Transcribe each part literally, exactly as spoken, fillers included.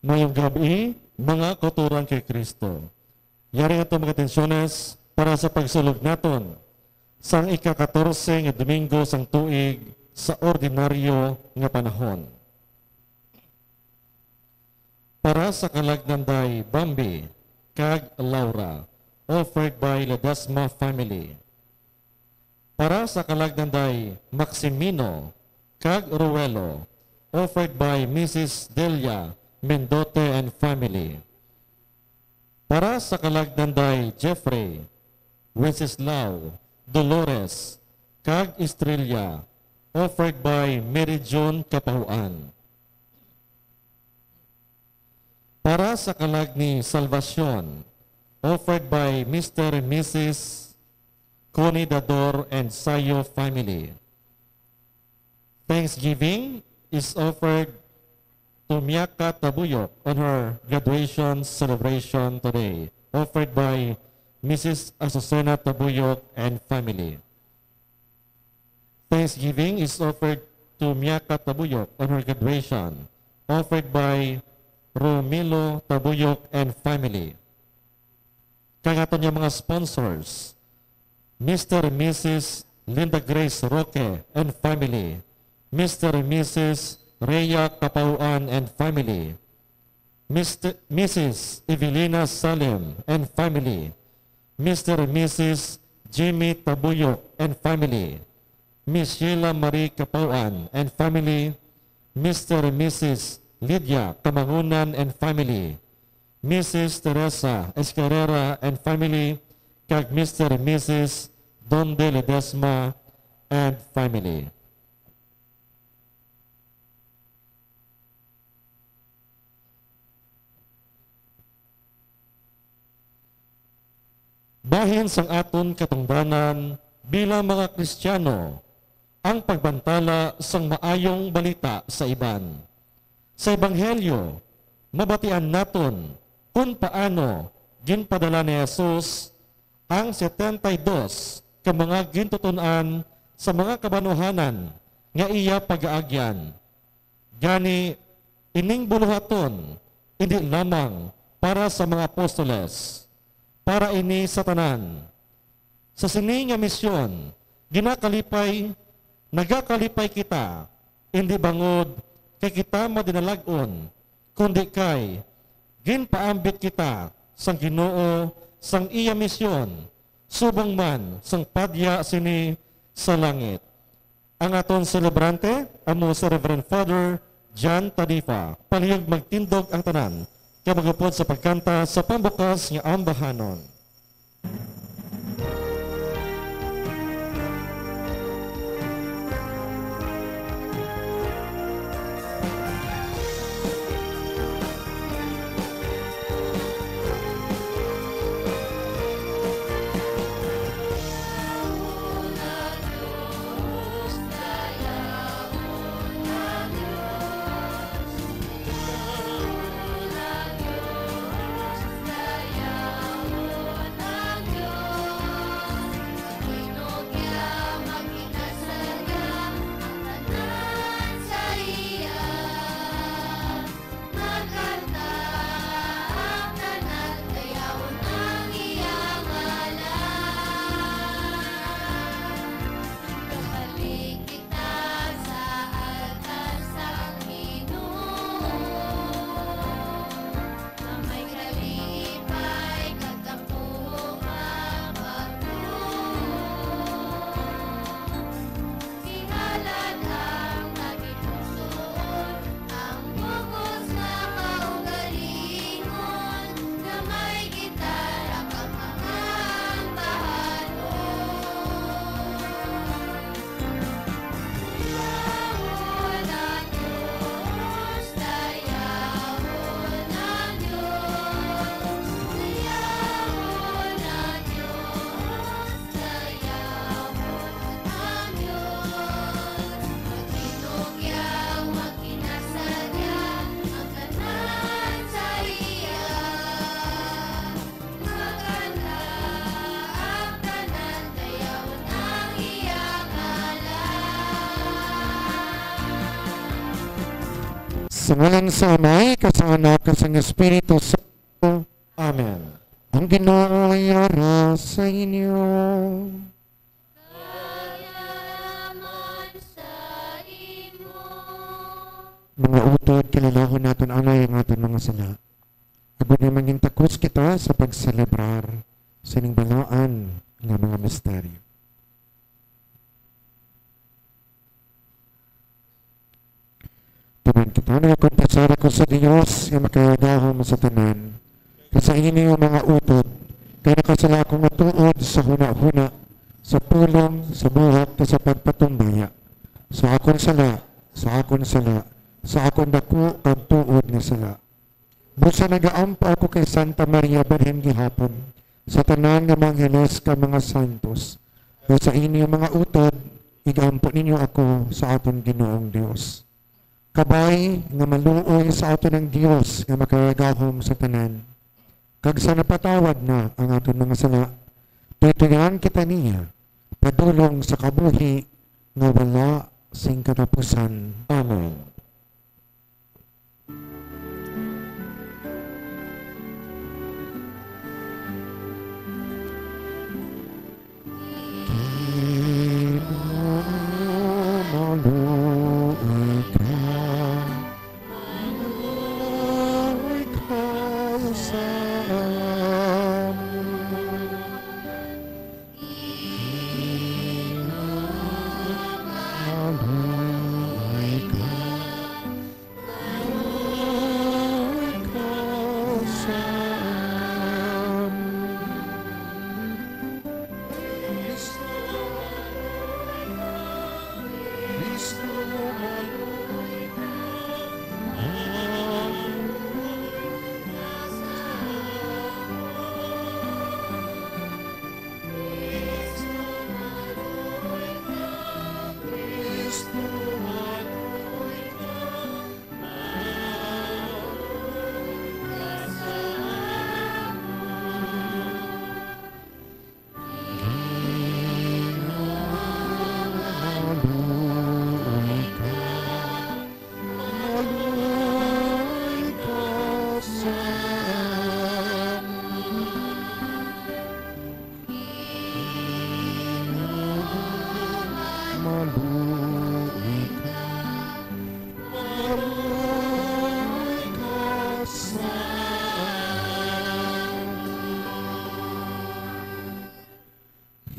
Mayong gab-i, mga kauturan kay Kristo. Yari nga mga atensyones para sa pagsulog naton sang ika-katorse nga Domingo sang tuig sa ordinaryo nga panahon. Para sa kalag nanday Bambi kag Laura, offered by Ledesma family. Para sa kalag nanday Maximino kag Ruelo, offered by Missus Delia Mendote and family. Para sa kalag nanday Jeffrey, Wenceslao, Dolores, kag Estrella, offered by Mary June Kapahuan. Para sa kalag ni Salvacion, offered by Mister and Missus Connie Dador and Sayo family. Thanksgiving is offered to Miaka Tabuyok on her graduation celebration today, offered by Missus Azucena Tabuyok and family. Thanksgiving is offered to Miaka Tabuyok on her graduation, offered by Romilo Tabuyok and family. Kag aton nga mga sponsors, Mister and Missus Linda Grace Roque and family, Mister and Missus Rhea Capauan and family, Mister, Missus Evelina Salem and family, Mister and Missus Jimmy Tabuyok and family, Miss Sheila Marie Capauan and family, Mister and Missus Lydia Camangunan and family, Missus Teresa Escarrera and family, kag Mister and Missus Donde Ledesma and family. Bahin sang aton katungdanan bilang mga Kristiyano ang pagbantala sang maayong balita sa iban. Sa Ebanghelyo, mabatian naton kon paano ginpadala ni Jesus ang setenta y dos ka mga gintuton-an sa mga kabanwahanan nga iya pagaagyan. Gani, ining buluhaton indi lamang para sa mga apostoles, para ini sa tanan. Sa sini nga misyon, ginakalipay, nagakalipay kita, indi bangod kay kita madinalag-on, kundi kay ginpaambit kita sang Ginoo sang iya misyon, subong man sang padya sini sa langit. Ang aton selebrante amo si Reverend Father John Tadifa. Palihog magtindog ang tanan, kag magupod sa pagkanta sa pambukas nga ambahanon. Sa ngalan sa Amay, kag sa Anak, kag sa Espiritu Santo. Amen. Ang Ginoo yara sa inyo. Mga utod, kilalaon naton anay ang aton mga sala, agod nga mangin takos kita sa pagselebrar sining balaan nga mga misteryo. Tuman kita, nagakumpesar ako sa Dios nga makagagahom sa tanan, kag sa inyo, mga utod, kay nakasala ako nga tuod sa hunahuna, sa pulong, sa buhat, kag sa pagpatumbaya. Sa akon sala, sa akon sala, sa akon daku kag tuod nga sala. Busa nagaampo ako kay Santa Maria Birhen gihapon, sa tanan nga mga angeles kag mga santos, kag sa inyo, mga utod, igampo ninyo ako sa aton Ginoong Dios. Kabay nga maluoy sa aton ang Dios nga makagagahom sa tanan, kag sa napatawad na ang aton mga sala, tuytuyan kita niya padulong sa kabuhi nga wala sing katapusan. Amen.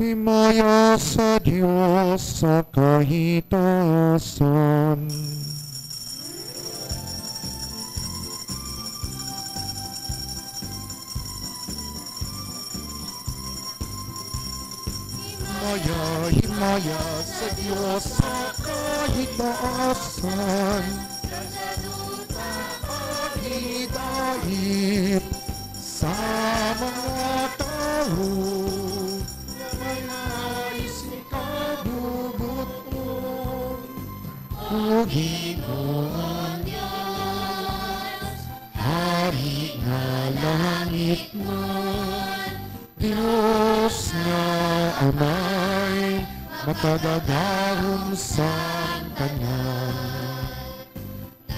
Himaya sa Dios sa kahitasan. Himaya, himaya sa Dios sa kahitasan. Paghidait sa mga tawo nga may nais kabubut-on. O Ginoong Dios, Hari nga langitnon, Dios nga Amay, makagagahom sang tanan.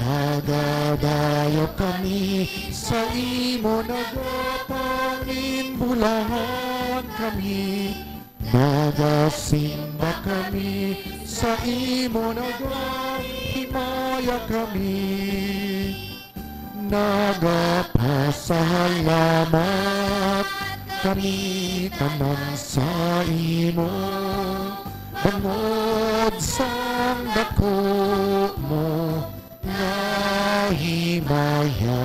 Nagadayaw kami sa imo, nagapanginbulahan kami, nagasimba kami sa imo, nagahimaya kami. Nagapasalamat kami tanan sa imo, bangod sang dako mo nga himaya.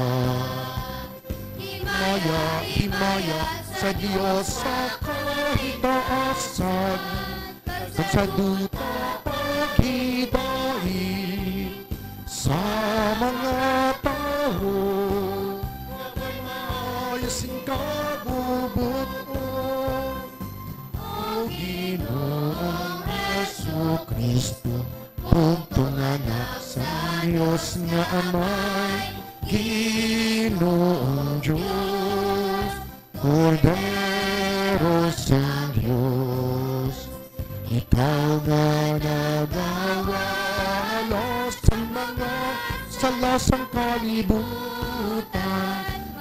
Himaya, himaya sa Dios sa kahitaasan, kag sa duta paghidait sa mga tawo nga may maayo sing kabubut-on. O Ginoong Jesu-Cristo, bugtong Anak sang Dios nga Amay, Ginoong Dios, Kordero sang Dios, ikaw nga nagawala sa mga sa lasang kalibutan.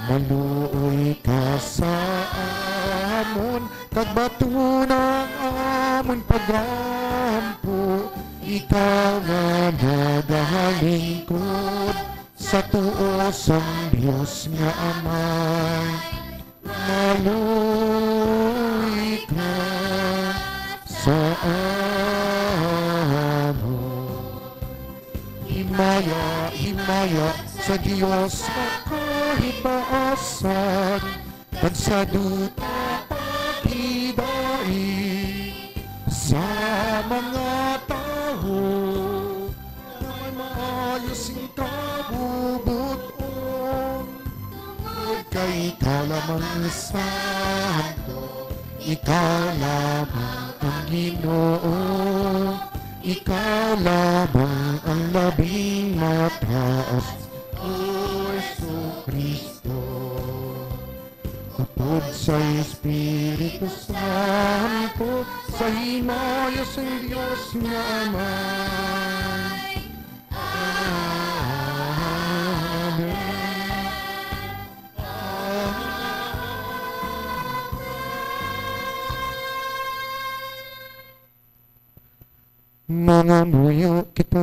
Maluoy ka sa amon, kag baton ang amon pag-ampo. Ikaw nga nagalingkod sa tuo sang Dios nga Amay. Maluoy ka sa amon. Himaya, himaya sa Dios sa kahitaasan, kag sa duta pakidait sa mga tawo nga may maayo sing kabubot-on. Tungod kay ikaw lamang santo, ikaw lamang ang Ginoo, ikaw lamang ang labing mataas, O Jesu-Cristo. Upod sa Espiritu Santo, sa himaya sang Dios nga Amay. Amen. Mangamuyo kita.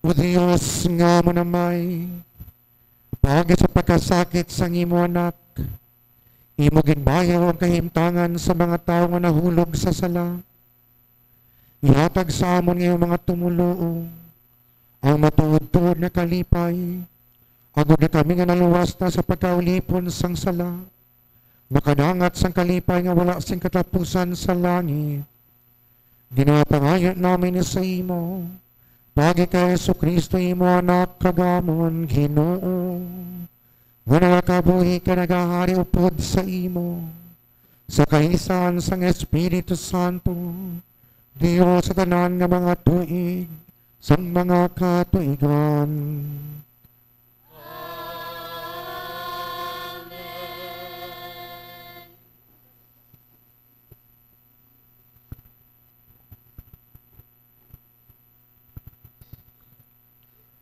O Dios nga amon Amay, paagi sa pagkasakit sang imo Anak, imo ginbayaw ang kahimtangan sa mga tawo nga nahulog sa sala. Ihatag sa amon nga imo mga tumoluo ang matuod-tuod nga kalipay, agod nga kami nga naluwas na sa pagkaulipon sang sala, makadangat sang kalipay nga wala sing katapusan sa langit. Ginapangayo namin ini sa imo, paagi kay Jesu-Cristo, imo Anak, kag amon Ginoo, nga nagakabuhi kag nagahari upod sa imo, sa kaisaan sang Espiritu Santo, Dios sa tanan nga mga tuig, sang mga katuigan. Amen.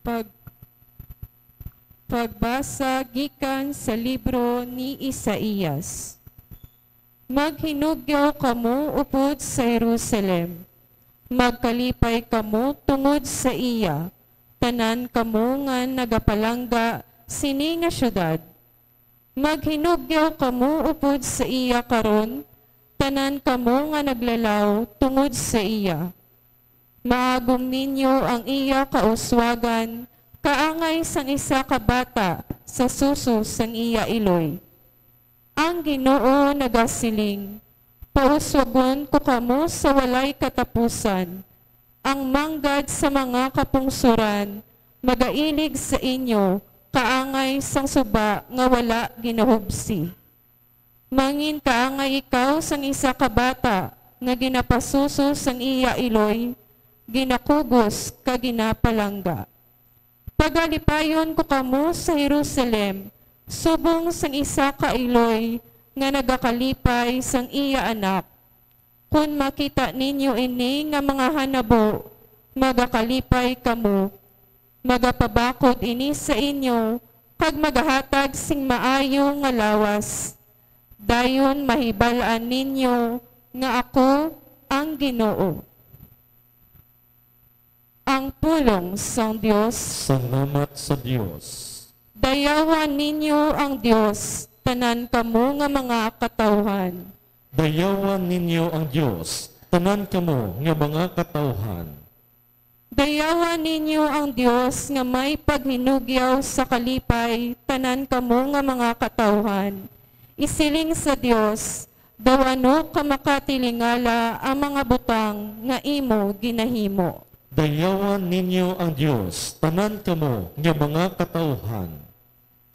Pag-, pagbasa gikan sa libro ni Isaias. Maghinugyaw kamo upod sa Jerusalem, magkalipay kamo tungod sa iya, tanan kamo nga nagapalangga sini nga siyudad. Maghinugyaw kamo upod sa iya karon, tanan kamo nga naglalaw tungod sa iya. Maagom ninyo ang iya kauswagan, kaangay sang isa ka bata sa suso sang iya iloy. Ang Ginoo nagasiling, "Pauswagon ko kamo sa walay katapusan. Ang manggad sa mga kapungsoran magailig sa inyo, kaangay sang suba nga wala ginahubsi." Mangin kaangay ikaw sang isa ka bata nga ginapasuso sang iya iloy, ginakugos kag ginapalangga. Pagalipayon ko kamo sa Jerusalem, subong sang isa ka iloy nga nagakalipay sang iya anak. Kon makita ninyo ini nga mga hanabo, magakalipay kamo. Magapabakod ini sa inyo kag magahatag sing maayo nga lawas. Dayon mahibal-an ninyo nga ako ang Ginoo. Ang pulong sang Dios. Salamat sa Dios. Dayawan ninyo ang Dios, tanan kamo nga mga katawuhan. Dayawan ninyo ang Dios, tanan kamo nga mga katawuhan. Dayawan ninyo ang Dios nga may paghinugyaw sa kalipay, tanan kamo nga mga katawuhan. Isiling sa Dios, "Daw ano ka makatilingala ang mga butang nga imo ginahimo." Dayawan ninyo ang Dios, tanan kamo nga mga katawuhan.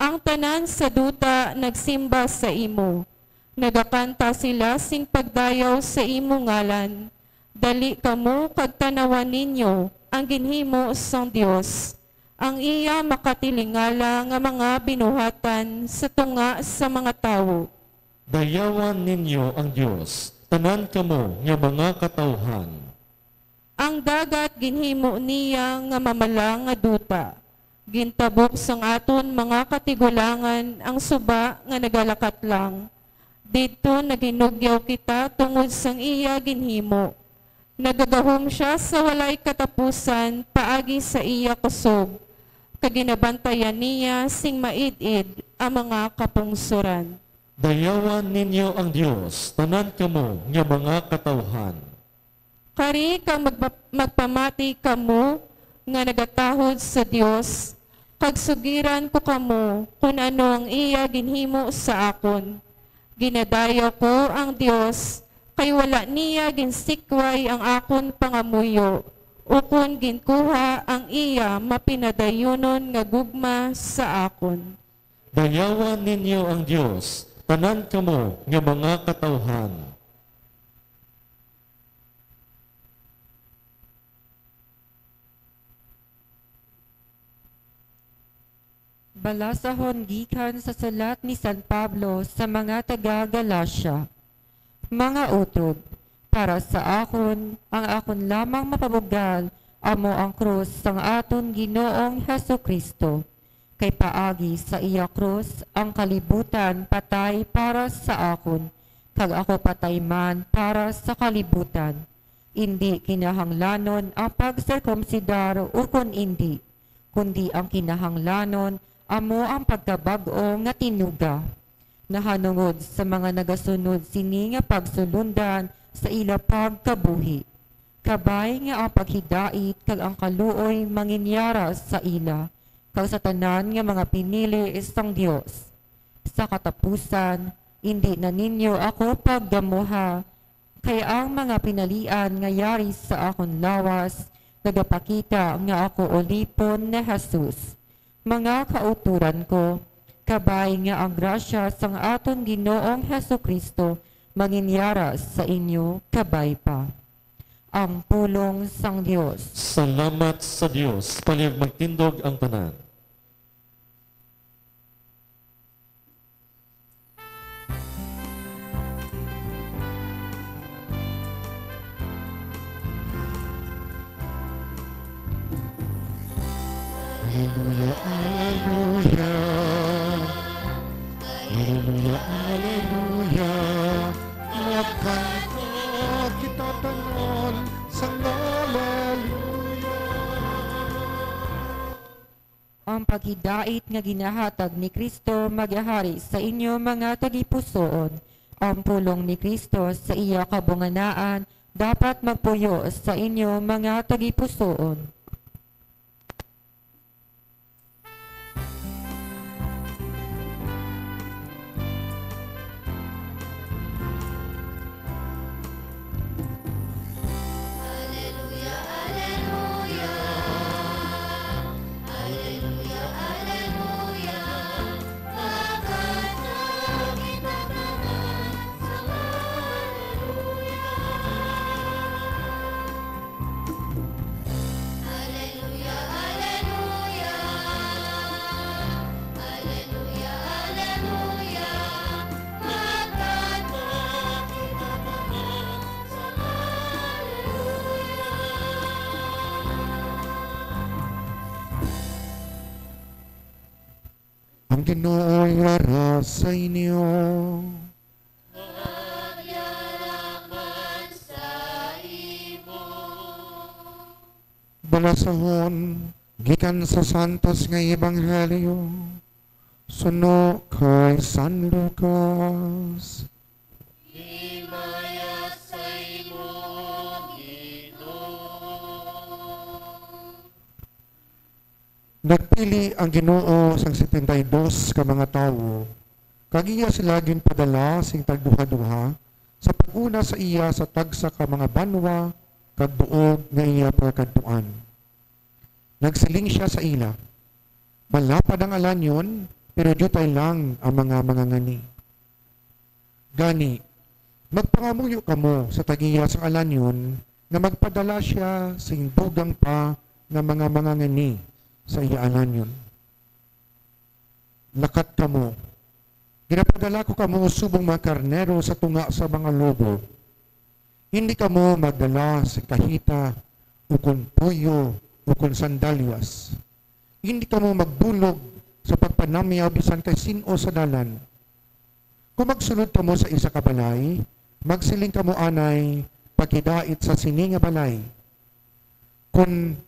Ang tanan sa duta nagsimba sa imo. Nagakanta sila sing pagdayaw sa imo ngalan. Dali kamo kag tan-awan ninyo ang ginhimo sang Dios, ang iya makatilingala nga mga binuhatan sa tunga sa mga tawo. Dayawan ninyo ang Dios, tanan kamo nga mga katawuhan. Ang dagat ginhimo niya nga mamala nga duta. Gintabok sang aton mga katigulangan ang suba nga nagalakat lang. Didto naghinugyaw kita tungod sang iya ginhimo. Nagagahom sia sa walay katapusan paagi sa iya kusog, kag ginabantayan niya sing maid-id ang mga kapungsoran. Dayawan ninyo ang Dios, tanan kamo nga mga katawuhan. Kari kag magpa-, magpamati kamo nga nagatahod sa Dios, kag sugiran ko kamo kon ano ang iya ginhimo sa akon. Ginadayaw ko ang Dios, kay wala niya ginsikway ang akon pangamuyo, ukon ginkuha ang iya mapinadayunon nga gugma sa akon. Dayawan ninyo ang Dios, tanan kamo nga mga katawuhan. Balasahon gikan sa sulat ni San Pablo sa mga taga-Galacia. Mga utod, para sa akon, ang akon lamang mapabugal amo ang krus sang aton Ginoong Jesu-Cristo. Kay paagi sa iya krus ang kalibutan patay para sa akon, kag ako patay man para sa kalibutan. Indi kinahanglanon ang pagsirkumsidar ukon indi, kundi ang kinahanglanon amo ang pagkabag-o nga tinuga, nahanungod sa mga nagasunod sini nga pagsulondan sa ila pagkabuhi, kabay nga ang paghidait kag ang kaluoy manginyara sa ila, kag sa tanan nga mga pinili sang Dios. Sa katapusan, indi na ninyo ako paggamuha, kay ang mga pinalian nga yari sa akon lawas nagapakita nga ako ulipon ni Jesus. Mga kauturan ko, kabay nga ang grasya sang aton Ginoong Jesu-Cristo manginyara sa inyo kabay pa. Ang pulong sang Dios. Salamat sa Dios. Palihog magtindog ang tanan. Aleluya, aleluya. Aleluya, aleluya. Magkanta kita tanan sang aleluya. Ang paghidait nga ginahatag ni Cristo magahari sa inyo, mga tagipusoon. Ang pulong ni Cristo sa iya kabunganaan dapat magpuyo sa inyo, mga tagipusoon. Aleluya, aleluya. Aleluya, aleluya. Magkanta kita tanan sa aleluya. Ang Ginoo yara sa inyo. Balasahon gikan sa Santos nga Ebanghelyo suno kay San Lucas. Himaya sa imo, Ginoo. Nagpili ang Ginoo sang setenta y dos ka mga tawo, kag iya sila ginpadala sing tagduha-duha sa pag-una sa iya sa tagsa ka mga banwa kag duog nga iya pagakadtuan. Nagsiling sia sa ila, "Malapad ang alanyon, pero diutay lang ang mga mangangani. Gani, magpangamuyo kamo sa tag-iya sang alanyon nga magpadala sia sing dugang pa nga mga mangangani sa iya alanyon. Lakat kamo, Ginapadala ko kamo subong mga karnero sa tunga sa mga lobo. Hindi kamo magdala sing kahita, ukon puyo, ukon sandalyas. Hindi kamo magbulog sa pagpanamyaw bisan kay sin-o sa dalan. Kon magsulod kamo sa isa ka balay, magsiling kamo anay, "Paghidait sa sini nga balay." Kon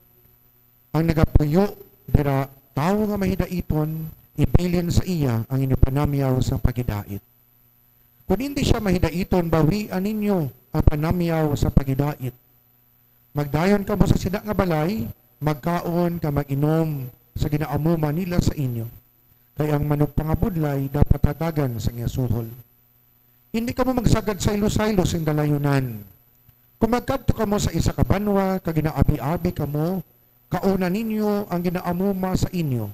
ang nagapuyo dira tawo nga mahidaiton, ibilin sa iya ang inyo panamyaw sang paghidait. Kon indi sia mahidaiton, bawian ninyo ang panamyaw sang paghidait. Magdayon kamo sa sina nga balay, magkaon kag mag-inom sa ginaamuma nila sa inyo. Kay ang manugpangabudlay dapat hatagan sang iya suhol. Hindi kamo magsagad saylo-saylo sing dalayunan. Kon magkadto kamo sa isa ka banwa kag ginaabi-abi kamo, kauna ninyo ang ginaamuma sa inyo.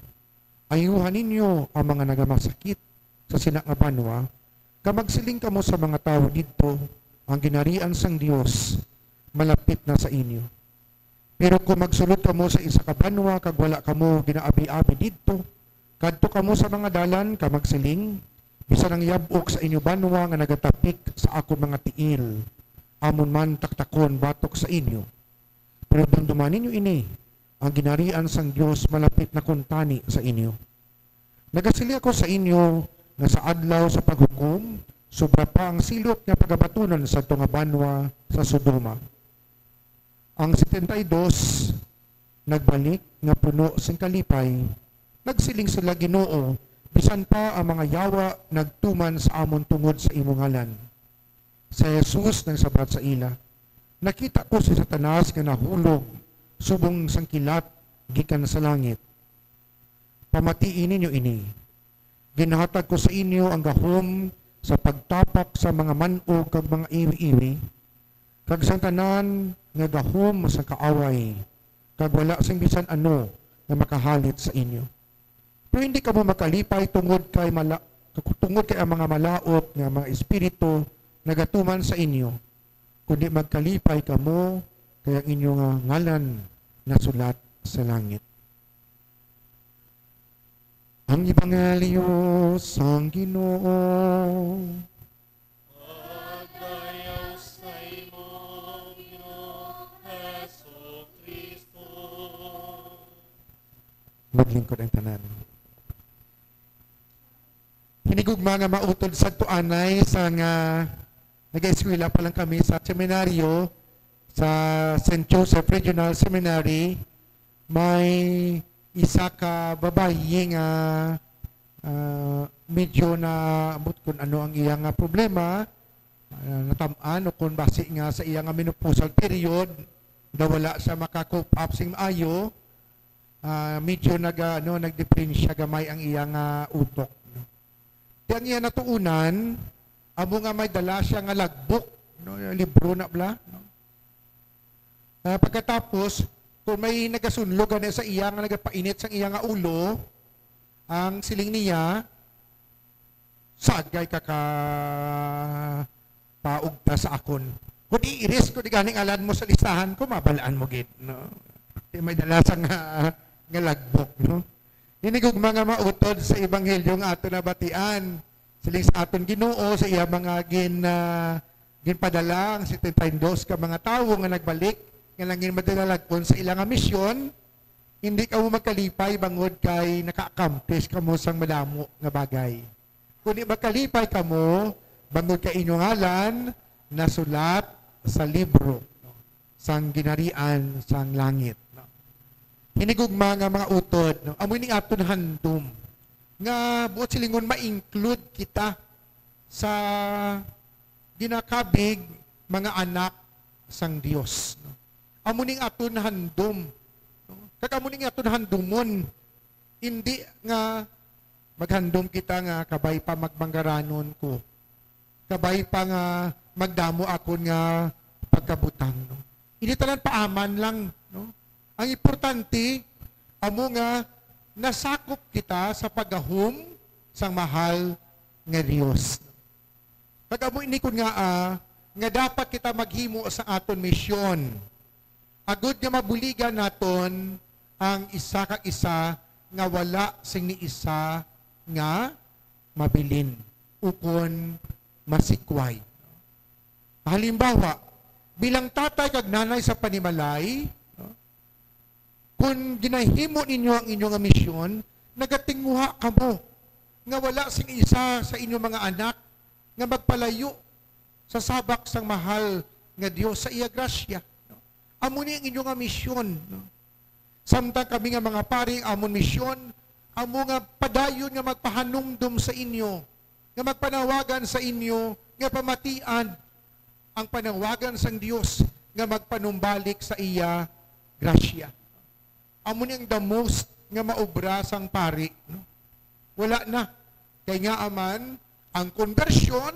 Ayuha ninyo ang mga nagamasakit sa sina nga banwa, kag magsiling kamo sa mga tawo didto, "Ang ginharian sang Dios malapit na sa inyo." Pero kon magsulod kamo sa isa ka banwa kag wala kamo ginaabi-abi didto, kadto kamo sa mga dalan kag magsiling, "Bisan ang yab-ok sa inyo banwa nga nagatapik sa akon mga tiil, amon man taktakon batok sa inyo." Pero dumduma ninyo ini, ang ginharian sang Dios malapit na kuntani sa inyo. Nagasiling ako sa inyo nga sa adlaw sa paghukom, sobra pa ang silot nga pagabatunon sadto nga banwa sa Sodoma. Ang setenta y dos nagbalik nga puno sing kalipay. Nagsiling sila, "Ginoo, bisan pa ang mga yawa nagtuman sa amon tungod sa imo ngalan." Si Jesus nagsabat sa ila, "Nakita ko si Satanas nga nahulog subong sang kilat gikan sa langit. Pamatii ninyo ini. Ginhatag ko sa inyo ang gahom sa pagtapak sa mga man-og kag mga iwi-iwi, kag sang tanan nga gahom sa kaaway, kag wala sing bisan ano nga makahalit sa inyo. Pero hindi kamo makalipay tungod kay mala-, tungod kay ang mga malaut nga mga espiritu nagatuman sa inyo, kundi magkalipay kamo kay ang inyo nga ngalan nasulat sa langit." Ang Ebanghelyo sang Ginoo. Pagdayaw sa imo, Ginoong Jesu-Cristo. Maglingkod ang tanan. Hinigugma nga mautod sadto anay sa nga nag-eskwela pa lang kami sa seminaryo, sa Saint Joseph Regional Seminary, may isa ka babayi nga, ah, medyo na, ambot kun ano ang iya nga problema, ah, natam-an o kun basi nga sa iya nga menopausal period, daw wala siya maka-cope up sing maayo, ah, medyo naga-, ano, nagdiperensya gamay ang iya nga utok, no? Ti ang iya natuunan, amo nga may dala siya nga logbook, no, libro na bala, no? Ah, pagkatapos, kung may nagasunlog gani sa iya nga nagapainit sang iya nga ulo, ang siling niya, "Sagay ka ka paugta sa akon. Kung i-erase ko di gani ngalan mo sa listahan ko, mabalaan mo gid, no?" Di may dala sa nga, nga logbook, no? Hinigugma nga mautod sa ebanghelyo nga ato nabatian, siling sa aton Ginoo sa iya mga gin-, ah, ginpadala ang setenta y dos ka mga tawo nga nagbalik nga nangin madinalag-on sa ila nga misyon, hindi kamo magkalipay bangod kay naka-accomplish kamo sang madamo nga bagay. Kundi magkalipay kamo bangod kay inyo ngalan nasulat sa libro, no, sang ginharian sang langit, no? Hinigugma nga mga utod, no? Amo ni aton handom nga buot silingon ma-include kita sa ginakabig mga anak sang Dios, no? Amo ning aton handom, no? Kag amo ning aton handomon, hindi nga maghandom kita nga kabay pa magmanggaranon ko, kabay pa nga magdamo akon nga pagkabutang, no? Hindi tanan paaman lang, no? Ang importante, amo nga nasakop kita sa paggahom sang mahal nga Dios. Kag amo ini kun nga, ah, nga dapat kita maghimo sa aton misyon, agud nga mabuligan naton ang isa kag isa nga wala sing ni isa nga mabilin. ukon masikway. Halimbawa, bilang tatay kag nanay sa panimalay, no, kon ginahimo ninyo ang inyo nga misyon, nagatinguha kamo nga wala sing isa sa inyo mga anak nga magpalayo sa sabak sang mahal nga Dios sa iya grasya, no? Amo ni ang inyo nga misyon, no? Samtang kami nga mga pari, ang amon misyon amo nga padayon nga magpahanumdom sa inyo, nga magpanawagan sa inyo, nga pamatian ang panawagan sang Dios nga magpanumbalik sa iya grasya. Amo ni ang the most nga maobra sang pari, no? Wala na. Kay nga aman, ang konbersyon,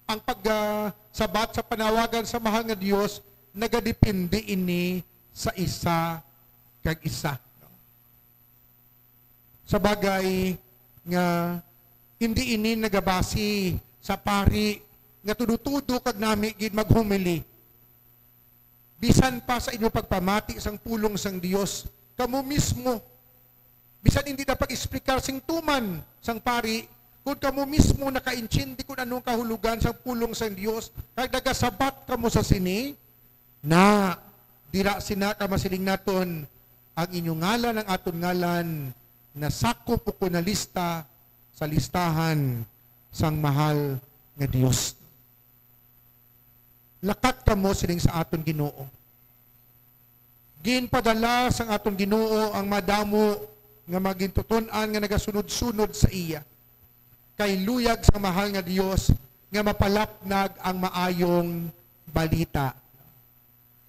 ang pagsabat sa panawagan sa mahal nga Dios, nagadepende ini sa isa kag isa, no? Sa bagay nga hindi ini nagabasi sa pari nga tudo-tudo kag nami gid maghumili. Bisan pa sa inyo pagpamati sang pulong sang Dios, kamo mismo, bisan hindi na pag-explicar sing tuman sang pari, kun kamo mismo nakaintindi kun ano ang kahulogan sang pulong sang Dios, kag nagasabat kamo sa sini, na, dira sina ka masiling naton, ang inyo ngalan, ang aton ngalan, nasakop o kon nalista sa listahan sang mahal nga Dios. Lakat kamo sining sa aton Ginoo. Ginpadala sang aton Ginoo ang madamo nga magintuton-an nga nagasunod-sunod sa iya, kay luyag sang mahal nga Dios nga mapalapnag ang maayong balita.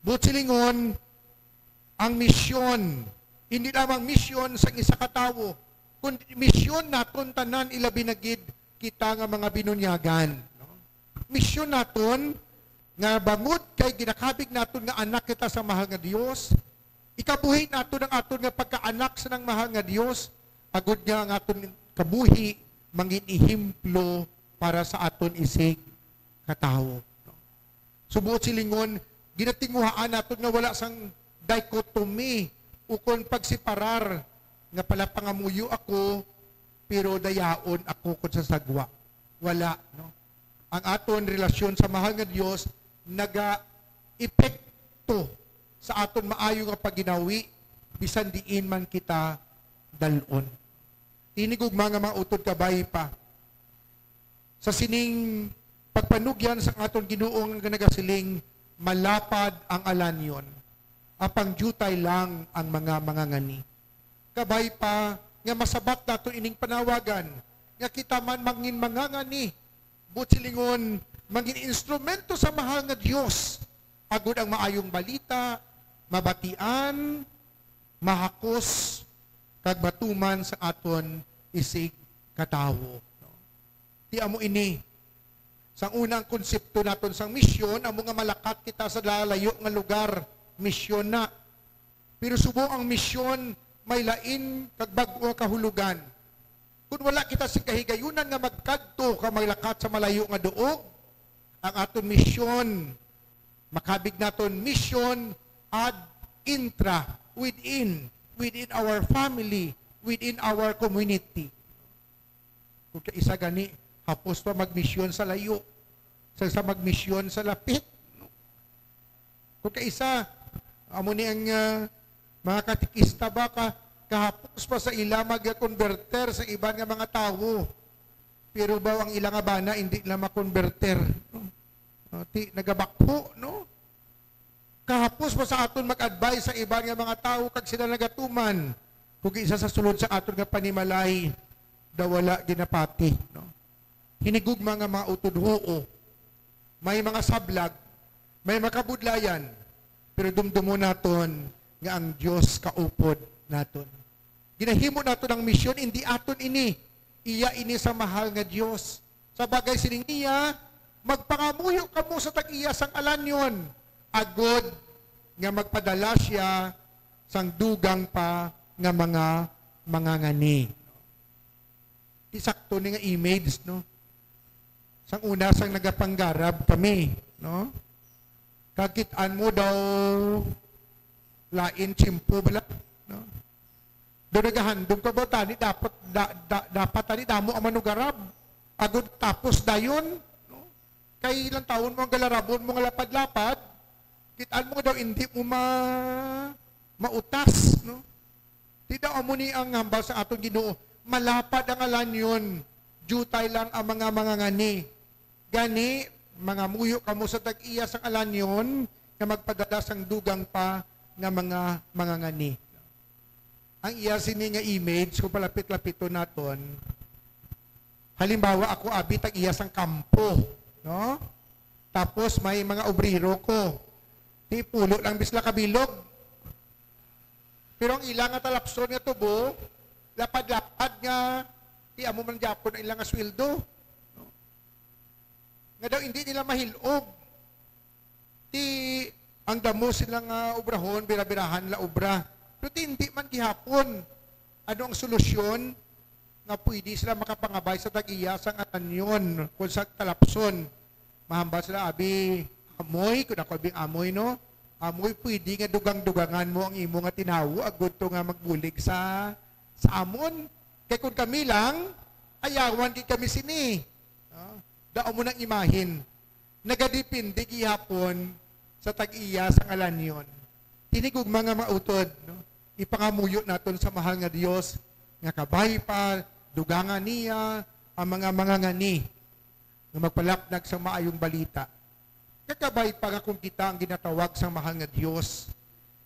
Buot silingon, ang misyon, hindi lamang misyon sang isa ka tawo, kundi misyon naton tanan, ilabi na gid kita nga mga binunyagan, no? Misyon naton nga bangod kay ginakabig naton nga anak kita sa mahal nga Dios, ikabuhi naton ang aton nga pagkaanak sa nang mahal nga Dios, agod nga ang aton kabuhi mangin ehemplo para sa aton isig katawo. Sa buot silingon, ginatinguhaan naton nga wala sang dichotomy ukon pagseparar nga palapangamuyo ako, pero dayaon ako kon sa sagwa. Wala, no? Ang aton relasyon sa mahal nga Dios naga-epekto sa aton maayo nga pagginawi bisan diin man kita dal-on. Hinigugma nga mga utod, kabay pa sa sining pagpanugyan sang aton Ginoo nga nagasiling, "Malapad ang alanyon, apang diutay lang ang mga mangangani." Kabay pa nga masabat nato ining panawagan nga kita man mangin mangangani, buot silingon, mangin instrumento sa mahal nga Dios, agod ang maayong balita mabatian, mahakos, kag matuman sa aton isig katawo. Ti amo ini. Sang una, ang konsepto naton sang misyon amo nga malakat kita sa lalayo nga lugar. Misyon na. Pero subong ang misyon may lain kag bag-o nga kahulogan. Kun wala kita sing kahigayunan nga magkadto ka maglakat sa malayo nga duog, ang aton misyon, makabig naton misyon ad intra, within, within our family, within our community. Kung kaisa gani, hapos pa magmisyon sa layo, sa, sa magmisyon sa lapit. Kung kaisa, amo ni ang, ah, mga katikista ba, ka, kahapos pa sa ila magakonberter sa iban nga mga tawo. Pero ba ang ila nga bana, hindi na makonberter, no? Ah, ti, nagabakho, no? Kahapos pa sa aton mag-advise sa iban nga mga tawo kag sila nagatuman, kung isa sa sulod sa aton nga panimalay, daw wala ginapati, no? Hinigugma nga mga utod, huo, may mga sablag, may makabudlayan, pero dumdumon naton nga ang Dios kaupod naton. Ginahimo naton ang misyon, hindi aton ini. Iya ini sa mahal nga Dios. Sa bagay sining iya, magpangamuyo kamo sa tag-iya sang alanyon, agod nga magpadala sia sang dugang pa nga mga mangangani. Di sakto ni nga image, no? Sang una, sang nagapanggarab kami, no? Kag kit-an mo daw lain tiyempo bala, no? Daw nagahandom ka ba tani dapat, da, da, dapat tani damo ang manugarab. Agud tapos dayon, no? Kay lantawon mo ang galarabon mo nga lapad-lapad, kit-an mo nga daw hindi mo ma-, mautas, no? Di daw amo ni ang hambal sa aton Ginoo, malapad ang alanyon, diutay lang ang mga mangangani. Gani, mangamuyo kamo sa tag-iya sang alanyon nga magpadala sang dugang pa nga mga mangangani. Ang iya sini nga image, kung palapit-lapiton naton, halimbawa, ako abi tag-iya sang kampo, no? Tapos may mga obrero ko. Ti pulo lang bisla kabilog. Pero ang ila nga talapson nga tubo, lapad-lapad nga, ti amo man gyapon ang ila nga sweldo. No? Nga daw hindi nila mahil-ob. Ti ang damo sila nga obrahon, bira-birahan la obra. Pero ti hindi man gihapon. Ano ang solusyon? Nga pwede sila makapangabay sa tag-iya sang alanyon, kung sa talapson. Mahambal sila, abi, amoy, kung ako abing amoy, no? Amoy, pwede nga dugang-dugangan mo ang imo nga tinawo, agud to nga magbulig sa, sa amon. Kay kung kami lang, ayawan gid kami sini. No? Dao mo nang imahin. Nagadepende gihapon sa tag-iya sang alanyon. Tinigugma nga mautod, no? Ipangamuyo naton sa mahal nga Dios nga kabay pa, dugangan niya ang mga mangangani nga magpalapnag sang maayong balita. Kakabay pa nga kung kita ang ginatawag sang mahal nga Dios,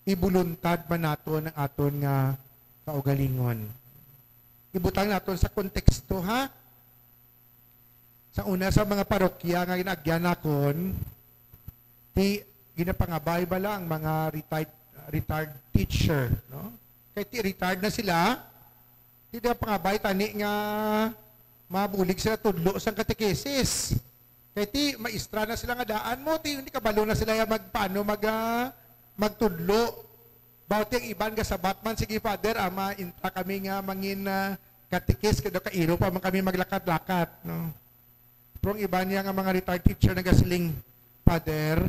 ibuluntad man naton ang aton nga kaugalingon. Ibutang naton sa konteksto, ha? Sa una sa mga parokya nga ginaagyan nakon, ti ginapangabay bala ang mga retired, retired teacher, no? Kay ti retired na sila, ti ginapangabay tani nga mabulig sila tudlo sang katekesis. Kay ti maestra na sila nga daan mo, ti hindi kabalo na sila ya magpaano mag, ah, magtudlo. Bawat ang iban nga sabat man, "Sige, Father, ama, intra kami nga mangin, ah, katikis, kay daw kairo pa man kami maglakat-lakat," no? Pero ang iban niya nga mga retired teacher nagasiling, "Father,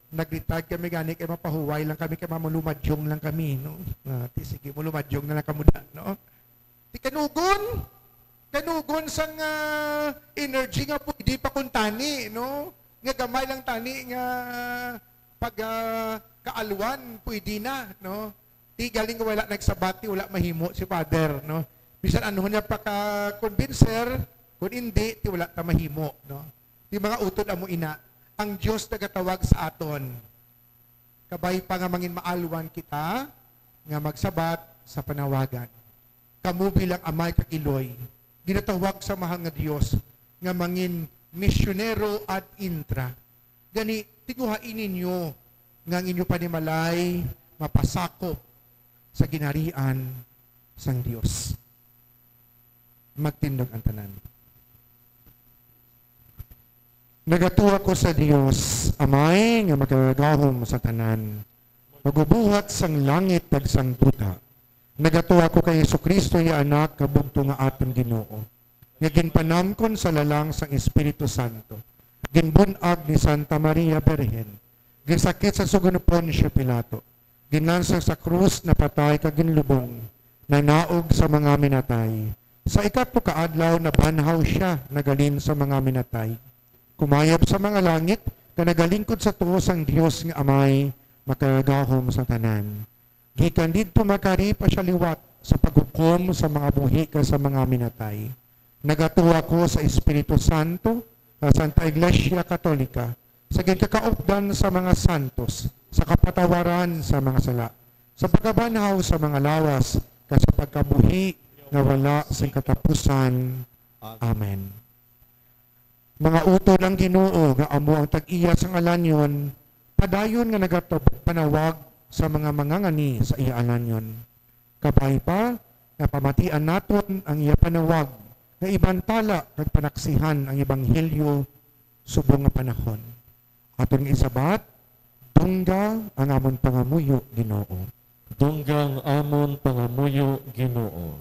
nag-retired kami gani kay mapahuway lang kami, kay mamulumadyong lang kami," no? Ah, ti sige, mulumadyong na lang kamo da, no? Ti kanugon, kanugon sang, ah, energy nga pwede pa kuntani, no? Nga gamay lang tani nga pag, ah, kaalwan, pwede na, no? Ti galing nga wala nagsabat, ti wala mahimo si Father, no? Bisan ano niya paka-convincer, kung hindi, ti wala ta mahimo, no? Ti mga utod amo ina, ang Dios nagatawag sa aton. Kabay pa nga mangin maalwan kita nga magsabat sa panawagan. Kamo bilang amay kag iloy, ginatawag sa mahal nga Dios nga mangin misyonero ad intra. Gani, tinguhai ninyo nga ang inyo panimalay mapasakop sa ginharian sang Dios. Magtindog ang tanan. Nagatuo ako sa Dios, Amay nga Makagagahom sa tanan, Magbubuhat sang langit kag sang duta. Nagatuo ako kay Jesu-Cristo, iya Anak, nga bugtong nga aton Ginoo, nga ginpanamkon sa lalang sang Espiritu Santo, ginbun-ag ni Santa Maria Birhen, ginsakit sa sugo ni Poncio Pilato, ginlansang sa krus, napatay, kag ginlubong, nanaog sa mga minatay. Sa ikatlo ka adlaw, nabanhaw sia, nagalin sa mga minatay. Kumayab sa mga langit, kag nagalingkod sa tuo sang Dios nga Amay, Makagagahom sa tanan. Gikan didto, makari pa sia liwat sa paghukom sa mga buhi kag sa mga minatay. Nagatuo ako sa Espiritu Santo, sa Santa Iglesia Katolika, sa ginkakaupdan sa mga santos, sa kapatawaran sa mga sala, sa pagkabanhaw sa mga lawas, kag sa pagkabuhi nga wala sing katapusan. Amen. Mga utod ang Ginoo nga amo ang tag-iya sang alanyon, padayon nga nagapanawag sa mga mangangani sa iya alanyon. Kabay pa nga pamatian naton ang iya panawag nga ibantala kag panaksihan ang ebanghelyo subong nga panahon. Aton nga isabat, dungga ang amon pangamuyo, Ginoo. Dungga ang amon pangamuyo, Ginoo.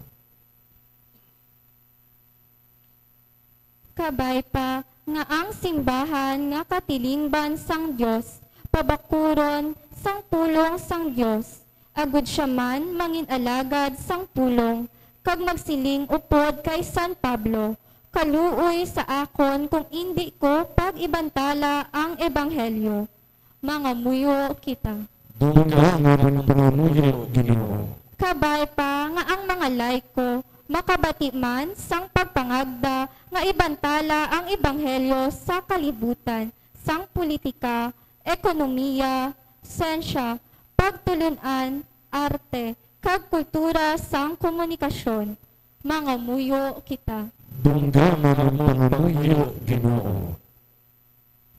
Kabay pa nga ang simbahan nga katilingban sang Dios pabakuron sang pulong sang Dios, agud sia man mangin-alagad sang pulong, kag magsiling upod kay San Pablo, kaluoy sa akon kung indi ko pag-ibantala ang ebanghelyo. Mangamuyo kita. Dungga nga man pangamuyo, Ginoo. Kabay pa nga ang mga laiko makabati man sang pagpangagda nga ibantala ang ebanghelyo sa kalibutan sang politika, ekonomiya, sensya, pagtulun-an, arte, kag kultura sang komunikasyon. Mangamuyo kita. Dungga nga man pangamuyo, Ginoo.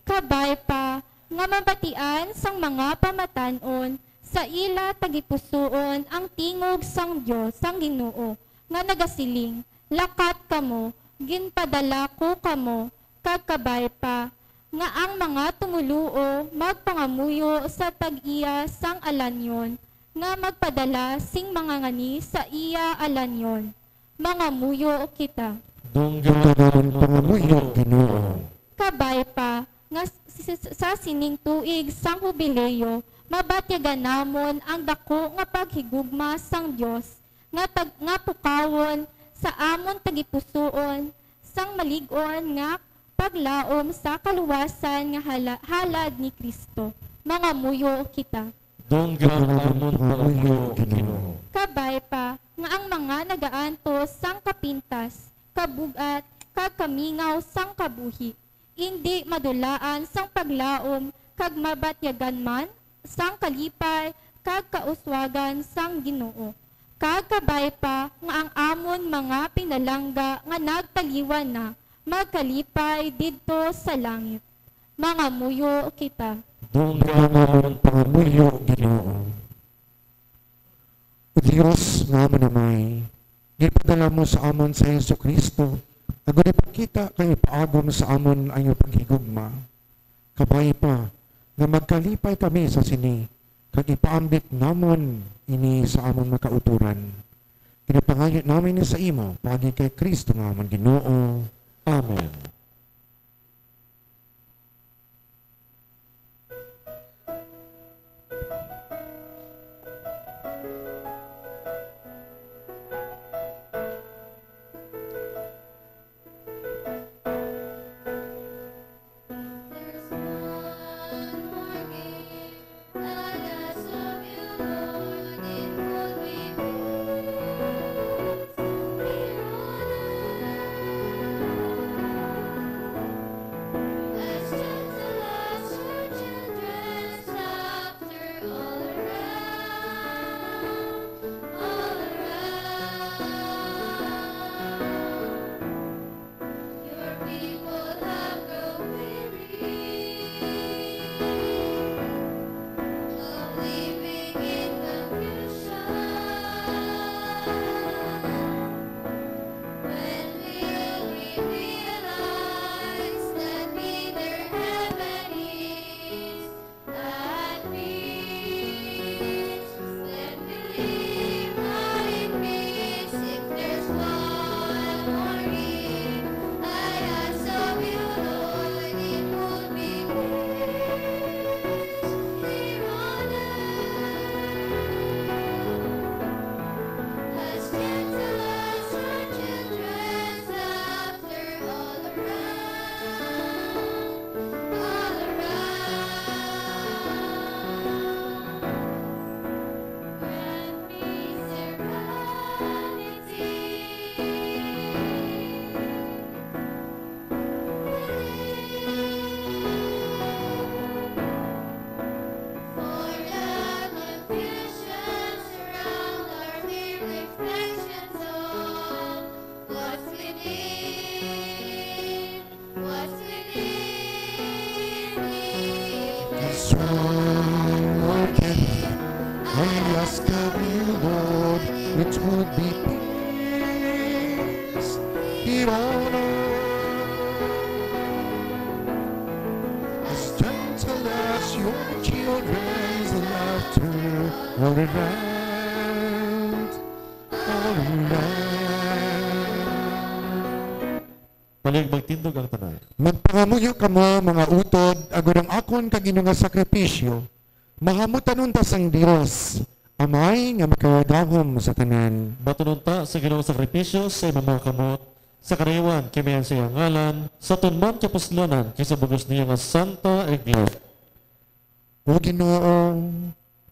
Kabay pa nga mabatian sang mga pamatan-on sa ila tagipusoon ang tingog sang Dios, sang Ginoo, nga nagasiling, "Lakat kamo, ginpadala ko kamo," kag kabay pa nga ang mga tumoluo magpangamuyo sa tag-iya sang alanyon, nga magpadala sing mga ngani sa iya alanyon. Mangamuyo kita. Dungga nga man pangamuyo, Ginoo. Kabay pa nga s-, s-, sa sining tuig sang Hubileo, mabatyagan namon ang daku nga paghigugma sang Dios nga tag-, nga pukawon sa amon tagipusoon sang malig-on nga paglaom sa kaluwasan nga hala-, halad ni Cristo. Mangamuyo kita. Dungga nga man pangamuyo, Ginoo. Kabay pa nga ang mga nagaantos sang kapintas, kabug-at, kag kamingaw sang kabuhi, indi madulaan sang paglaom kag mabatyagan man sang kalipay kag kauswagan sang Ginoo. Kag kabay pa nga ang amon mga pinalangga nga nagtaliwan na magkalipay didto sa langit. Mangamuyo kita. Dungga nga man pangamuyo, Ginoo. O Dios nga manamay, gipadala mo sa amon si Jesu-Cristo, agod ipakita kag ipaagom sa amon ang iyang paghigugma. Kabay pa nga magkalipay kami sa sini, kag ipaambit namon ini sa amon mga kautoran. Ginapangayo namin ini sa imo, paagi kay Cristo nga amon Ginoo. Amen. Your people have grown weary of living in confusion. When will we realize that neither heaven is at peace? Then believe not in peace if there's one mourning. I ask of you, Lord, it would be peace here on earth. As gentle as your children's love. What's within me? This one more day, I ask of you, Lord, it would be peace here on earth, as gentle as your children's laughter all around, all around. Palig magtindog ang tanan. Magpangamuyo kamo, mga utod, agod ang akon kag inyo nga sakripisyo, mahamutan unta sang Dios, Amay nga makagagahom sa tanan. Batunon ta sa Ginoo sakripisyo sa imong mga kamot, Sa karuyag, kami ang sa iya ngalan, sa aton man kapuslanan, kag sa bug-os niya nga Santa Iglesia. O Ginoo,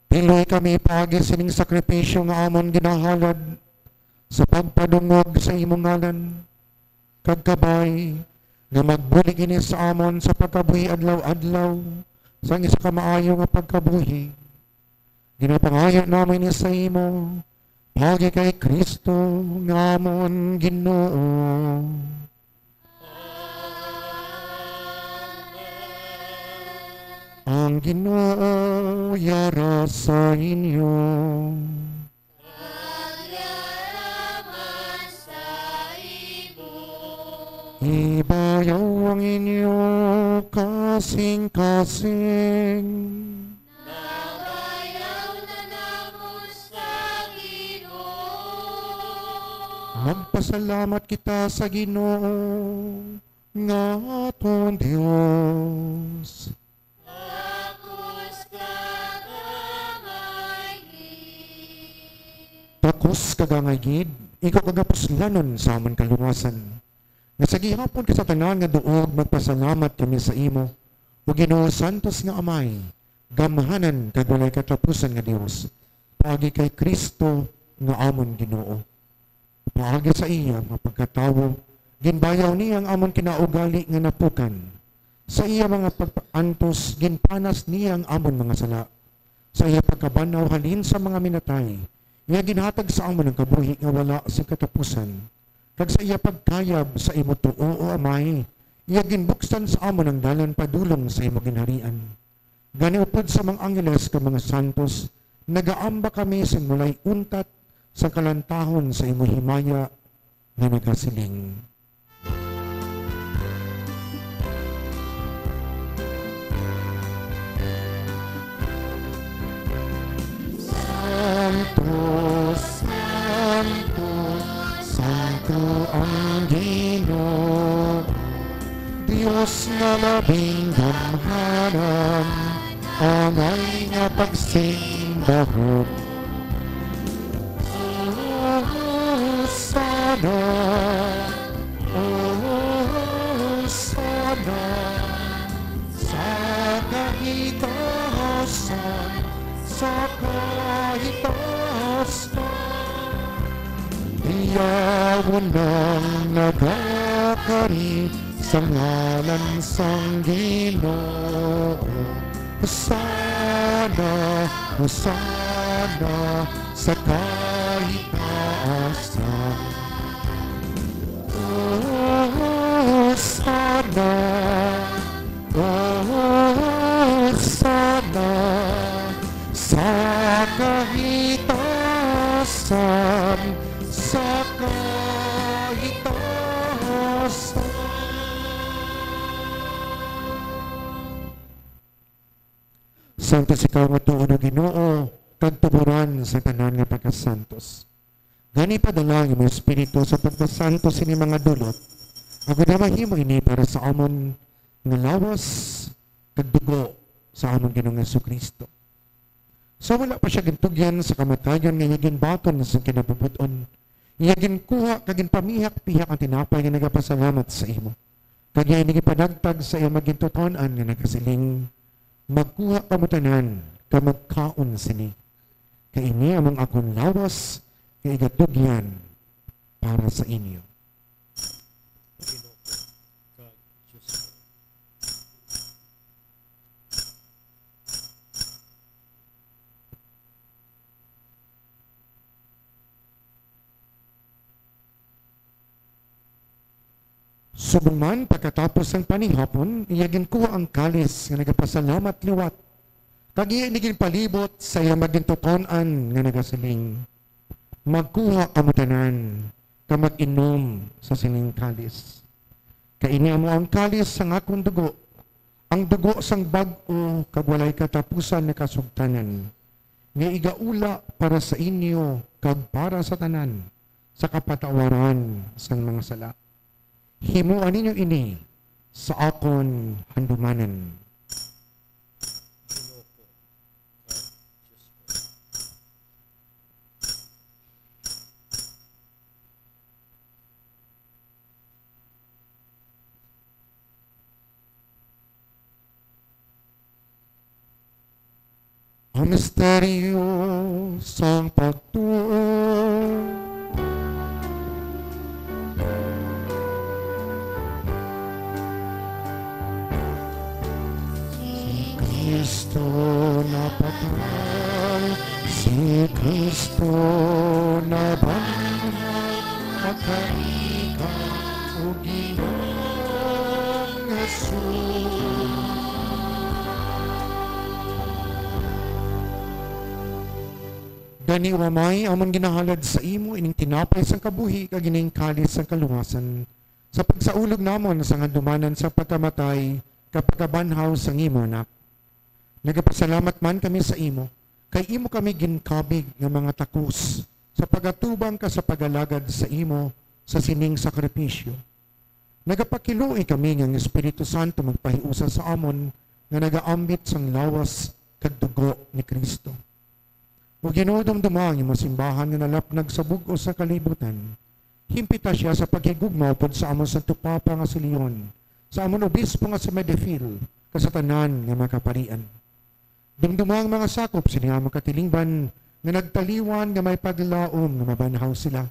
piloy kami paagi sining sakripisyo nga amon ginahalad sa pagpadungog sa imo ngalan, kag kabay nga magbulig ini sa amon sa pagkabuhi adlaw-adlaw sang isa ka maayo nga pagkabuhi. Ginapangayo namin ini sa imo, paagi kay Cristo nga amon Ginoo. Ang Ginoo yara sa inyo. Ibayaw ang inyo kasing-kasing. Nabayaw na namon sa Ginoo. Magpasalamat kita sa Ginoo nga aton Dios. Takos kag angay gid. Takos kag angay gid, ikaw kagapuslanon sa amon kaluwasan. Nga sa gihapon kag sa tanan nga duog magpasalamat kami sa imo, O Ginoo, santos nga Amay, gamhanan kag walay katapusan nga Dios, paagi kay Cristo nga amon Ginoo. Paagi sa iya nga pagkatawo, ginbayaw niya ang amon kinaugali nga napukan. Sa iya mga pagpaantos, ginpanas niya ang amon mga sala. Sa iya pagkabanhaw halin sa mga minatay, iya ginhatag sa amon ang kabuhi nga wala sing katapusan. Kag sa iya pagkayab sa imo tuo, O Amay, iya ginbuksan sa amon ang dalan padulong sa imo ginharian. Gani, upod sa mga angheles kag mga santos, nagaamba kami sing walay untat sang kalantahon sa imo himaya nga nagasiling. Santo, santo, santo ang Ginoo, Dios nga labing gamhanan, angay nga pagsimbahon. Hosanna, Hosanna, sa kahitaasan, sa kahitaasan. Iya unang nagakari sa ngalan sang Ginoo. Hosanna, Hosanna sa kahitaasan. Hosanna, Hosanna sa kahitaasan, sa kahitaasan. Santos ikaw nga tuod, O Ginoo, kag tuboran sa tanan nga pagkasantos. Gani, padala ang imong Espiritu sa pagpasantos sini mga dulot, agod nga mahimo ini para sa amon nga lawas kag dugo sa amon Ginoong Jesu-Cristo. Sa wala pa sia gintugyan sa kamatayon nga iya ginbaton sa kinabubuton, iya ginkuha kag ginpamihak-pihak ang tinapay nga nagapasalamat sa imo, kag iya ini ginpanagtag sa iya magintuton-an nga nagasiling, "Magkuha kamo tanan kag magkaon sini, kay ini amo ang akon lawas nga igatugyan para sa inyo." Subong man, pagkatapos sang panihapon, iya ginkuha ang kalis nga nagapasalamat liwat, kag iya ini ginpalibot sa iya magintuton-an nga nagasiling, "Magkuha kamo tanan, kag mag-inom sa sining kalis. Kay ini amo ang kalis sang akon dugo, ang dugo sang bag-o kag walay katapusan nga kasugtanan, nga igaula para sa inyo kag para sa tanan sa kapatawaran sang mga sala. Himoa ninyo ini sa akon handumanan." Misteryo sang pagtuo. Si Cristo napatay, si Cristo nabanhaw, makaiga, o Ginoong Jesus. Gani, O Amay, amon ginahalad sa imo ining tinapay sang kabuhi kag ining kalis sang kaluwasan, sa pagsaulog namon sang handumanan sang pagkamatay kag pagkabanhaw sang imo Anak. Nagapasalamat man kami sa imo, kay imo kami ginkabig nga mga takos sa pagatubang ka sa pag-alagad sa imo sa sining sakripisyo. Nagapakiluoy kami nga ang Espiritu Santo magpahiusa sa amon nga nagaambit sang lawas kag dugo ni Cristo. O Ginoo, dumduma ang imong simbahan nga nalapnag sa bug-os nga kalibutan. Himpita sia sa paghigugma upod sa amon Santo Papa nga si Leon, sa amon Obispo nga si Medefil, kag sa tanan nga mga kaparian. Dumduma ang mga sakop sini nga mga katilingban nga nagtaliwan nga may paglaom nga mabanhaw sila.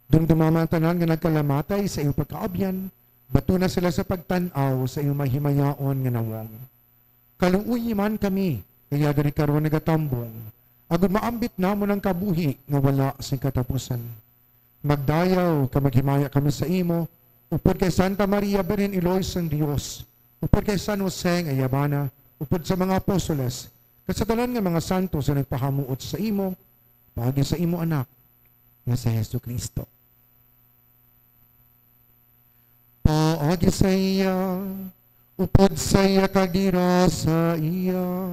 Dumduma man ang tanan nga nagkalamatay sa iyong pagkaabyan, batuna sila sa pagtan-aw sa iyong mahimayaon nga nawong. Kaluoyi man kami nga iya diri karon nagatambong, agod maambit namon ang kabuhi nga wala sing katapusan. Magdayaw kag maghimaya kami sa imo, upod kay Santa Maria, Birhen Iloy sang Dios, upod kay San Jose nga iya bana, upod sa mga apostoles, kag sa tanan nga mga santos nga nagpahamuot sa imo, paagi sa imo Anak, nga si Jesu-Cristo. Paagi sa iya, upod sa iya, kag dira sa iya,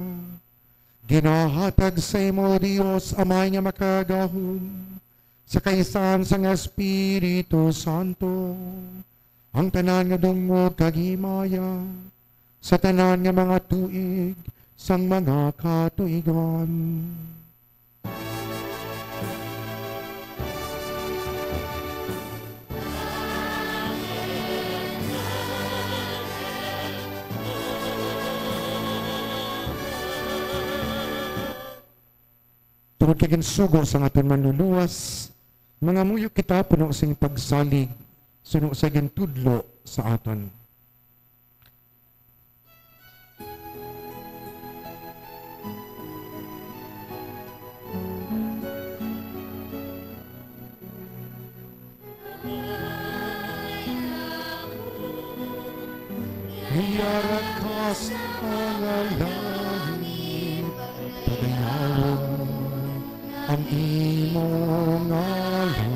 ginahatag sa imo, Dios Amay nga Makagagahom, sa kaisahan sang Espiritu Santo, ang tanan nga dungog kag himaya sa tanan nga mga tuig sang mga katuigan. Tungod kay ginsugo sang aton Manluluwas, mangamuyo kita puno sing pagsalig suno sa gintudlo sa aton. Iyara ka sa langit, padayawon ang imo ngalan.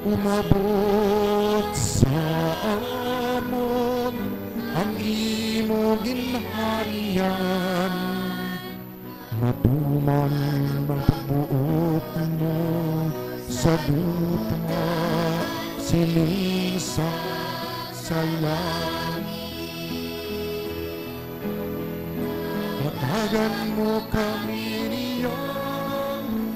Umabot sa amon ang imo ginharian. Matuman ang pagbuot mo sa duta, siling sa, sa langit. Hatagan mo kami niya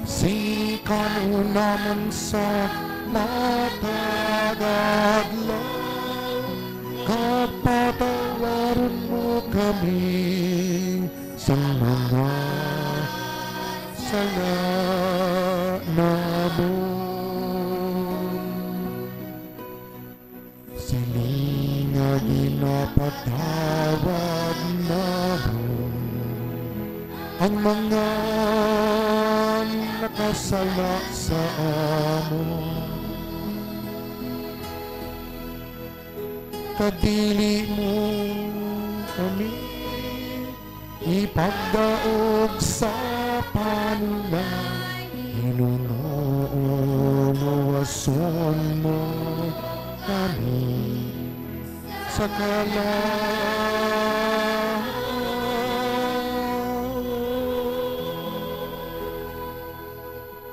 sing kan-on namon sa matag adlaw, kag patawaron mo kami sang mga sala namon. Sini nga ginapatawad namon ang mga nakasala sa amon. Kag dili mo kami ipagdaog sa panulay, Ginoo, luwason mo kami sa kalag.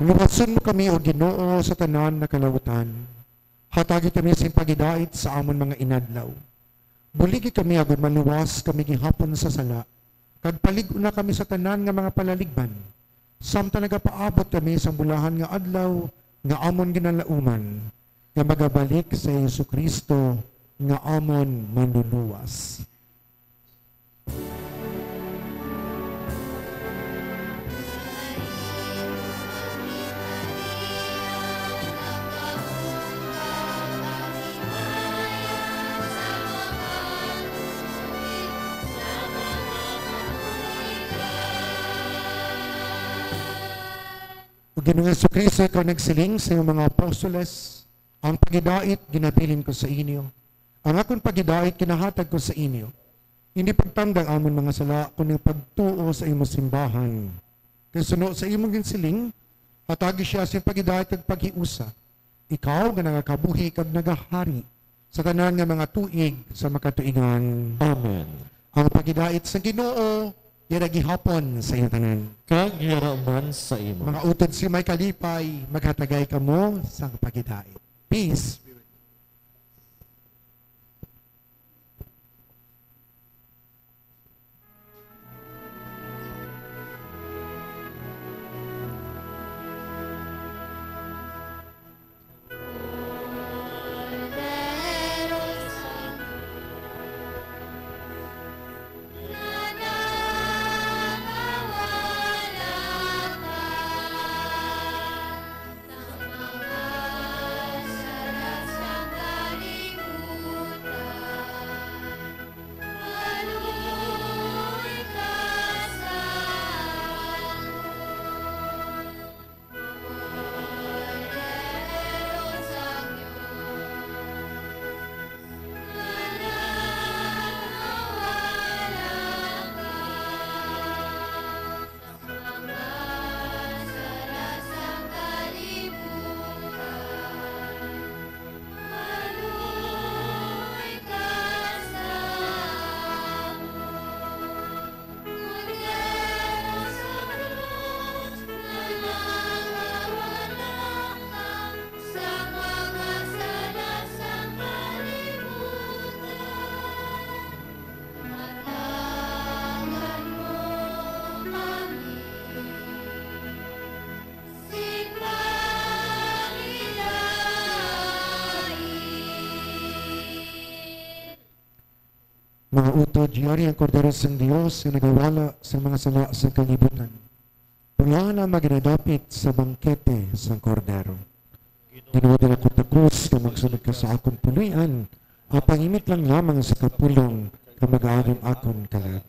Luwason mo kami, O Ginoo, sa tanan nga kalautan. Hatagi kami sing paghidait sa amon mga inadlaw. Buligi kami agod maluwas kami gihapon sa sala, kag palig-ona kami sa tanan nga mga palaligban, samtang nagapaabot kami sang bulahan nga adlaw nga amon ginalauman, nga magabalik si Jesu-Cristo nga amon Manluluwas. Ginoong Jesu-Cristo, ikaw nagsiling sa iyong mga apostoles, "Ang pagidait ginabilin ko sa inyo, ang akon pagidait ginahatag ko sa inyo. Hindi pagtandang amon mga sala, kundi pagtuo sa imong simbahan." Kay suno sa imong ginsiling, hatagi siya sing pagidait kag paghiusa, ikaw nga nagakabuhi kag nagahari sa tanan nga mga tuig sa makatuigan. Amen. Ang pagidait sa Ginoo yara gihapon sa inyo tanan. Kag yara man sa imo. Mga utod sa may kalipay, maghatagay kamo sang pagidait. Peace. Mga utod, yari ang Kordero sang Dios nga nagawala sa mga sala sa kalibutan. Pulana maginadapit sa bangkete sang Kordero. Ginoo, dira ko takos nga magsunod ka sa akon puloy-an, apang imit lang lamang sa kapulong nga mag-aalim akon kalag.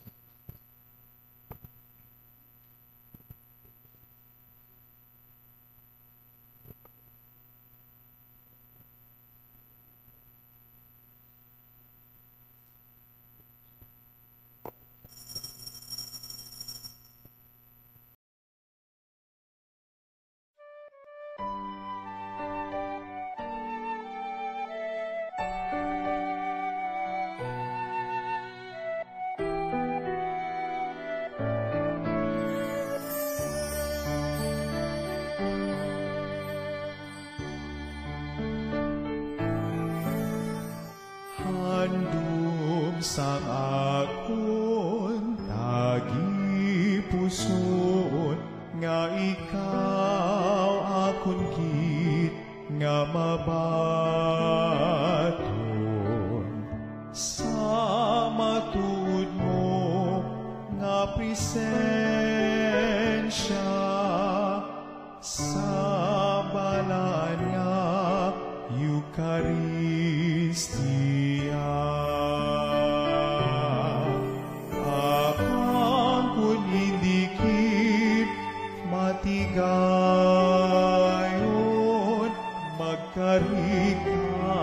Handom sang akon tagipusoon nga ikaw akon gid nga mabaton sa matuod mo nga presensya. Sa balaan nga Eukaristia, apang kon indi gid matigayon, magkari ka,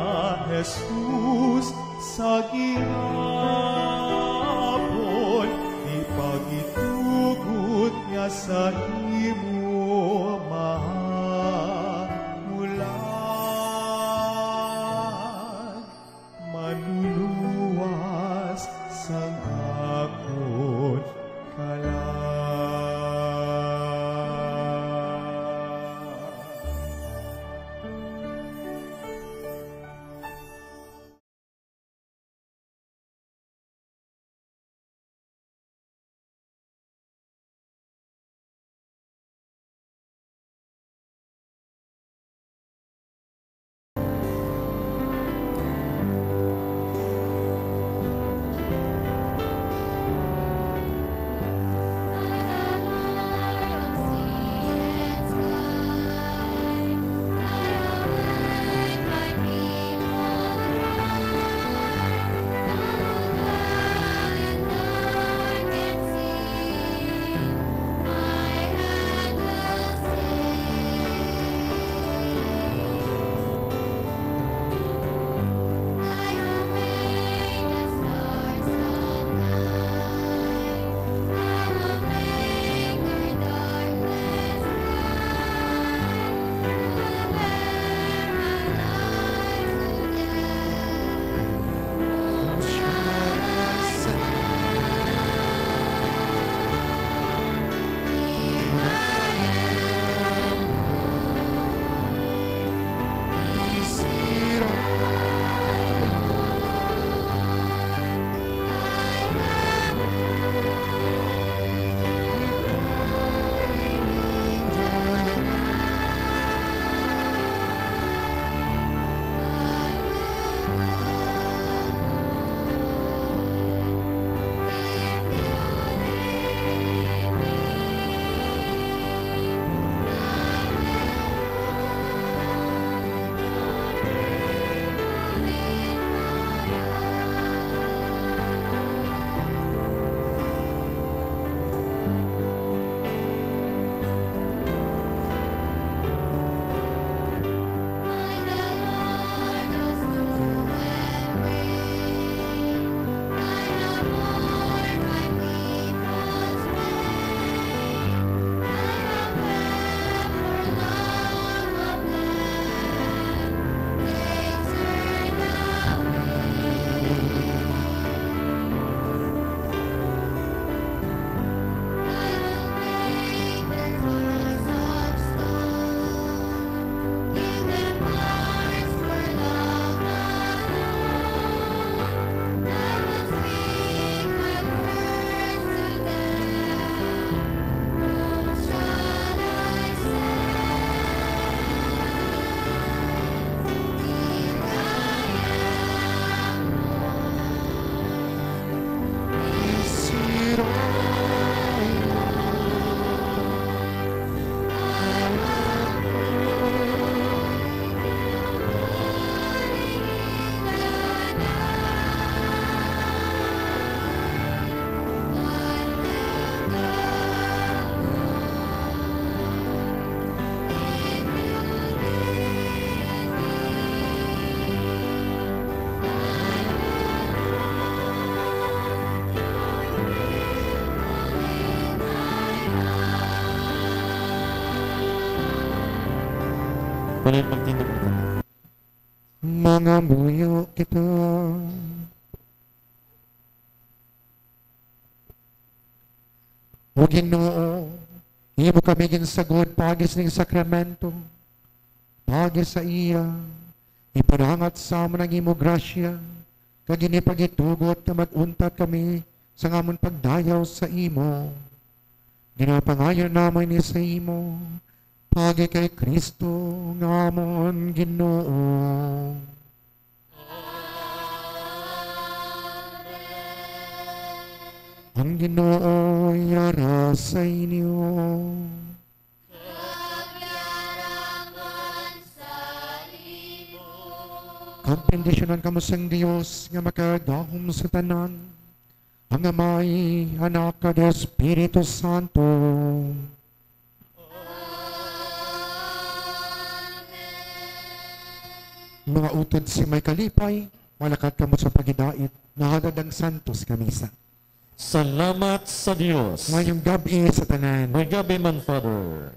Jesus, sa gihapon, ipagitugot nga sa imo mahamulan, manluluwas sang akon kalag. Mangamuyo kita. O Ginoo, imo kami ginsagod paagi sining sakramento. Paagi sa iya, ipanangat sa amon ang imo grasya, kag ini pagitugot nga mag-untat kami sa amon pagdayaw sa imo. Ginapangayo namon ini sa imo, paagi kay Cristo nga amon Ginoo. Ang Ginoo yara sa inyo. Kag bendisyonan kamo sang Dios nga makagahom sa tanan, ang Amay, Anak, kag Espiritu Santo. Mga utod sa may kalipay, malakat kamo sa paghidait, nahalad ang santos nga misa. Salamat sa Dios. Mayong gab-i sa tanan. May gabi man, Father.